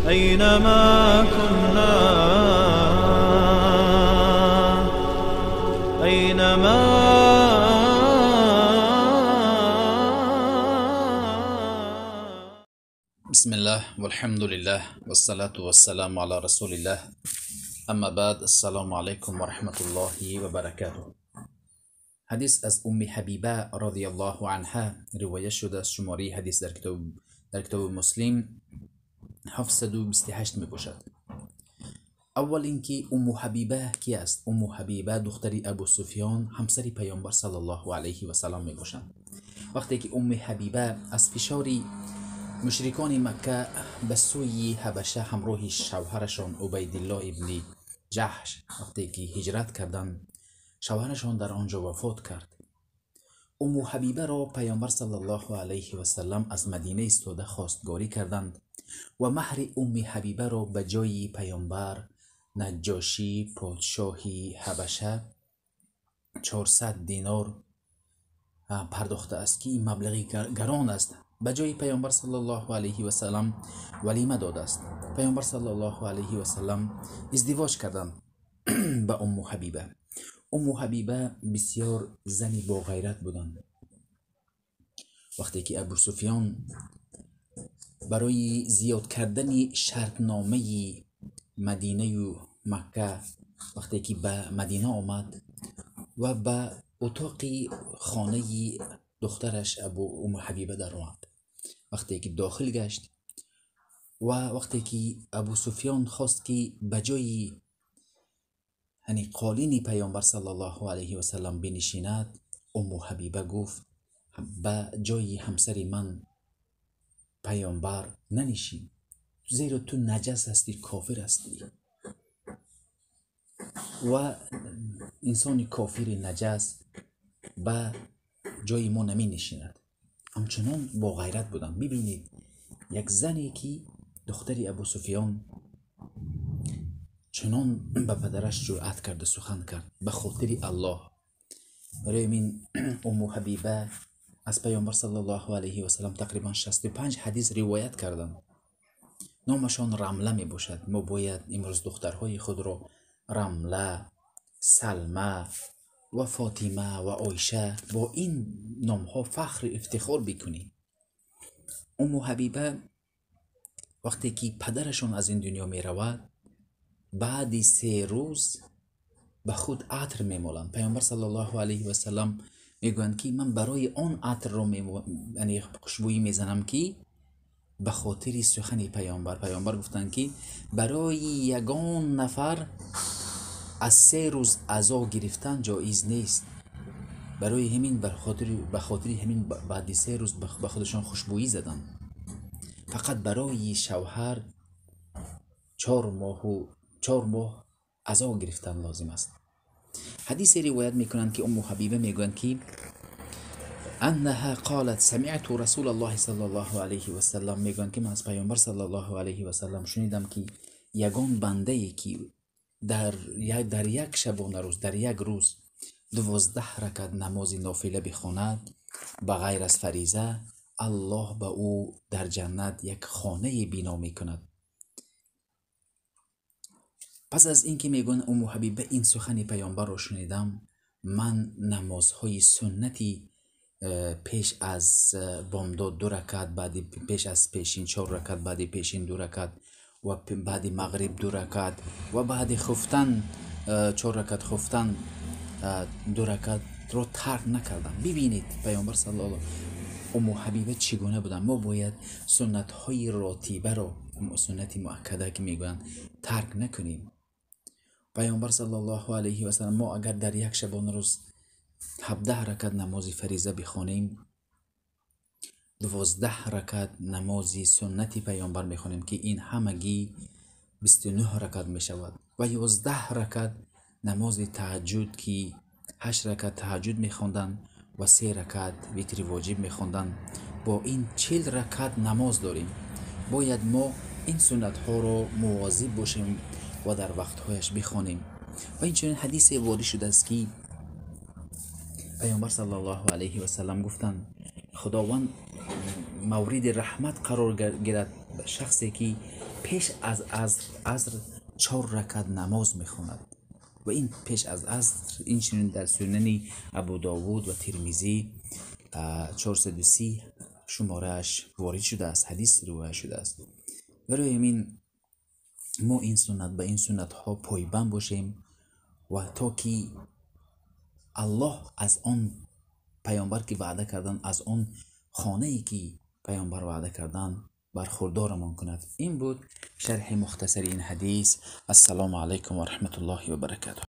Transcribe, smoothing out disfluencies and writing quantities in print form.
أينما كنا، أينما. بسم الله والحمد لله والصلاة والسلام على رسول الله، اما بعد، السلام علیکم و رحمت الله و برکاته. حدیث از ام حبیبه رضی الله عنها روایت شده است. شماره حدیث در کتاب مسلم 728 می باشد. اول اینکه ام حبیبه کی است؟ ام حبیبه دختری ابو سفیان، همسر پیامبر صلی الله علیه و سلم می باشند. وقتی که ام حبیبه از فشار مشرکان مکه به سوی حبشه همراه شوهرشان عبیدالله ابن جحش وقتی که هجرت کردند، شوهرشان در آنجا وفات کرد. ام حبیبه را پیامبر صلی الله علیه و سلم از مدینه ایستاده خواستگاری کردند و مهر ام حبیبه را به جای پیامبر نجاشی، پادشاهی حبشه، 400 دینار پرداخته است که این مبلغی گران است. به جای پیامبر صلی الله علیه و سلم ولیمه داده است. پیامبر صلی الله علیه و سلم ازدواج کردند به ام حبیبه. ام حبیبه بسیار زنی با غیرت بودند. وقتی که ابو سفیان برای زیاد کردن شرطنامه مدینه و مکه وقتی که به مدینه آمد و به اتاق خانه دخترش ابو ام حبیبه در آمد، وقتی که داخل گشت و وقتی که ابو سفیان خواست که به جای یعنی قالین پیامبر صلی الله علیه و سلم بنشیند، ام حبیبه گفت: به جای همسر من پیامبر ننشین، زیرا تو نجس هستی، کافر هستی و انسان کافر نجس به جای ما نمی نشیند. همچنان با غیرت بودن. ببینید، یک زنی که دختری ابو سفیان چنان به پدرش جرأت کرد و سخن کرد به خاطر الله. برای من ام حبیبه از پیامبر صلی الله علیه و سلم تقریبا 65 حدیث روایت کردند. نامشان رمله می باشد. ما باید امروز دخترهای خود را رمله، سلمه و فاطمه و عایشه با این نامها فخر افتخار بکنیم. ام حبیبه وقتی که پدرشان از این دنیا می رود، بعد 3 روز به خود عطر میمالند. پیامبر صلی الله علیه و سلم میگویند که من برای آن عطر رو یعنی خوشبویی میزنم که به خاطر سخن پیامبر. پیامبر گفتند که برای یگان نفر از 3 روز عزا گرفتن جایز نیست. برای همین به خاطر همین بعد 3 روز به خودشان خوشبویی زدن. فقط برای شوهر 4 ماه و 4 ماه عزا گرفتن لازم است. حدیث روایت میکنند که ام حبیبه میگویند که انها قالت سمعت رسول الله صلی الله علیه و سلم، میگویند که من از پیامبر صلی الله علیه و سلم شنیدم که یگان بنده ای که در یک شبانه روز، در یک روز 12 رکعت نماز نافله بخواند به غیر از فریضه، الله به او در جنت یک خانه بنا میکند. پس از اینکه میگویند ام حبیبه این سخن پیامبر را شنیدم، من نمازهای سنتی پیش از بامداد دو رکعت، بعد پیش از پیشین چهار رکعت، بعد پیشین دو رکعت و بعد مغرب دو رکعت و بعد خفتن چهار رکعت، خفتن دو رکعت رو ترک نکردم. ببینید پیامبر صلی الله، ام حبیبه چگونه بودن. ما باید سنت های راتبه رو، سنت مؤکده که میگویند، ترک نکنیم. پیامبر صلی الله علیه و سلم، ما اگر در یک شبانه روز 17 رکعت نماز فریضه بخوانیم، 12 رکعت نماز سنت پیامبر میخوانیم که این همگی 29 رکعت میشود و 11 رکعت نماز تهجد که 8 رکعت تهجد میخواندند و 3 رکعت وتر واجب میخواندند، با این 40 رکعت نماز داریم. باید ما این سنت ها را مواظب باشیم و در وقتهایش بخوانیم. و این چنین حدیث وارد شده است که پیامبر صلی الله علیه و سلم گفتند: خداوند مورد رحمت قرار گیرد شخصی که Пеш аз аср 4 ракат намоз мехонад ва ин пеш аз аср инчунин дар Сунани Абу Довуд ва Тирмизӣ 430 шуморааш ворид шудааст, ҳадис ривоят шудааст. Барои ҳамин мо ин суннат ба ин суннатҳо пойбанд бошем ва то ки Аллоҳ аз он паёмбар ки ваъда кардан, аз он хонае ки паёмбар ваъда кардан, бархурдорамон кунад. Ин буд шарҳи мухтасари ин ҳадис. Ассалому алайкум ва раҳматуллоҳи ва баракатуҳ.